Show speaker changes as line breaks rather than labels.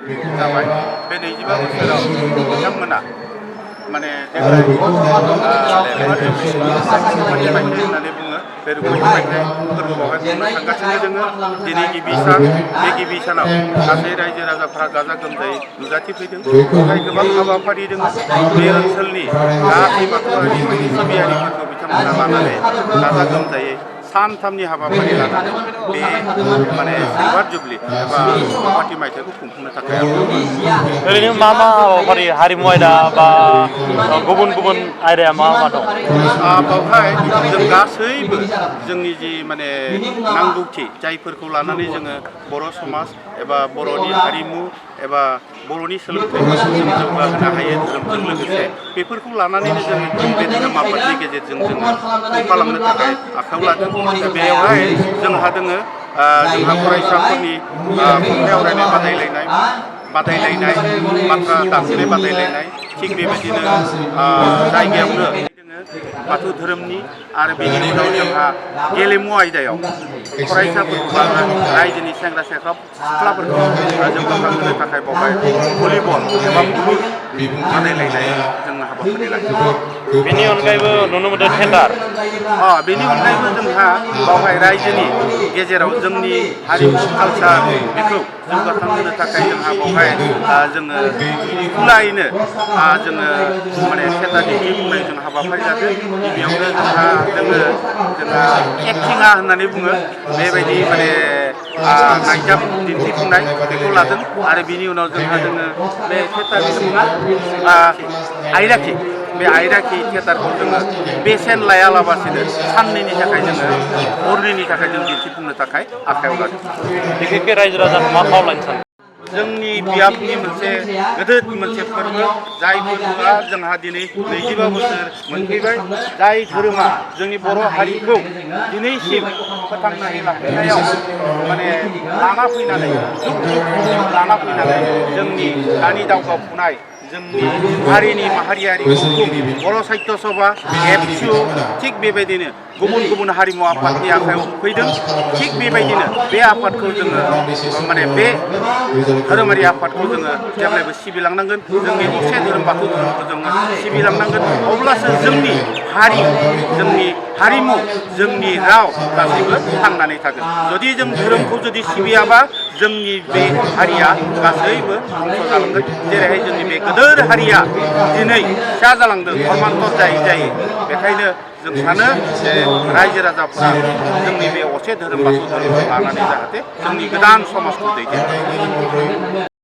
जाबाय बे 25 बोसोराव बिथांमोना माने देग्लाय रुपाथि मायथाइ होननानै बुङो बे रुपाथि मायथाइ फोरबोआवहाय खुंनो थांगासिनो दोङो दिनै गिबि सान बे गिबि सानाव गासै रायजो राजाफ्रा गाजा गोमजायै नुजाथिफैदों बेवहाय गोबां हाबाफारि दङ बे ओनसोलनि गासै बाथौआरि सिबियारिफोरखौ बिथांमोना लानानै गाजा गोमजायै सानथामनि हाबाफारि लानानै बे माने सिलभार जुबलि एबा रुपाथि मायथाइखौ खुंफुंनो थाखाय
ओरैनो मा हाबाफारि हारिमु आयदा बा गुबुन गुबुन आयदाया मा दं?
बावहाय जों गासैबो जोंनि जि माने नांगौथि जायफोरखौ लानानै जोङो बर' समाज एबा बर'नि हारिमु एबा बर'नि सोलोंथाइखौ जों जौगाहोनो हायो धोरोमजों लोगोसे बेफोरखौ लानानैनो जों बे धोरोम आफादनि गेजेरजों जोङो खुंफालांनो थाखाय आखायाव लादों बेयावहाय जोंहा दोङो जोंहा फरायसाफोरनि खन्थाइ आवरायनाय बादायलायनाय बाथ्रा दानथेनाय बादायलायनाय थिग बेबायदिनो जायगायावनो बाथौ धोरोमनि आरो बेनि उनाव जोंहा गेलेमु आयदायाव फरायसाफोरखौ रायजोनि सेंग्रा सिख्लाफोरखौ जौगाखांहोनो थाखाय बावहाय भलिबल एबा बुलुर बादायलायनाय जोंनो हाबाफारि लायो।
बेनि अनगायैबो नुनो मोनदों थियेटार
बेनि अनगायैबो जोंहा बावहाय रायजोनि गेजेराव जोंनि हारिमु कालसार बेखौ जौगाखांहोनो थाखाय जोंहा बावहाय जोङो खुलायैनो जोङो माने थियेटार दिन्थिफुंनाय जों हाबाफारि लादों गिबियावनो जोंहा एक्टिङा होननानै बुङो बेबायदि माने नायजाब दिन्थिफुंनाय बेखौ लादों आरो बिनि उनाव जोंहा जोङो बे थियेटारनि मुङा आयराखि बे आयराखि थियेटारखौ जोङो बेसेन लायालाबासिनो साननैनि थाखाय जोङो हरनैनि थाखाय जों दिन्थिफुंनो थाखाय आखायाव लादों।
बिखेखके रायजो राजाखौ मा खावलायनो सानो?
जोंनि बियाबनि मोनसे गिदिर मोनसे फोरबो जाय फोरबोआ जोंहा दिनै 25 बोसोर मोनफैबाय जाय धोरोमा जोंनि बर' हारिखौ दिनैसिम फोथांनानै लाखिनायाव माने लाना फैनानै लाना फैनानै जोंनि दानि दावगाफुनाय जोंनि हारिनि माहारियारि गौथुम बर' साहित्य सभा एबसु थिग बेबायदिनो गुबुन गुबुन हारिमु आफादनि आखायाव फैदों थिग बेबायदिनो बे आफादखौ जोङो माने बे धोरोमारि आफादखौ जोङो जेब्लायबो सिबिलांनांगोन जोंनि असे धोरोम बाथौ धोरोमखौ जोङो सिबिलांनांगोन अब्लासो जोंनि हारि जोंनि हारिमु जोंनि राव गासैबो थांनानै थागोन जुदि जों धोरोमखौ जुदि सिबियाबा जोंनि बे हारिया गासैबो धंस जालांगोन जेरैहाय जोंनि बे गोदोर हारिया दिनै फिसा जालांदों धर्मान्तर जायै बेखायनो जों सानो जे रायजो राजाफोरा जोंनि बे असे धोरोम बाथौ धोरोमखौ लानानै जाहाथे जोंनि गोदान समाजखौ दैदेनो।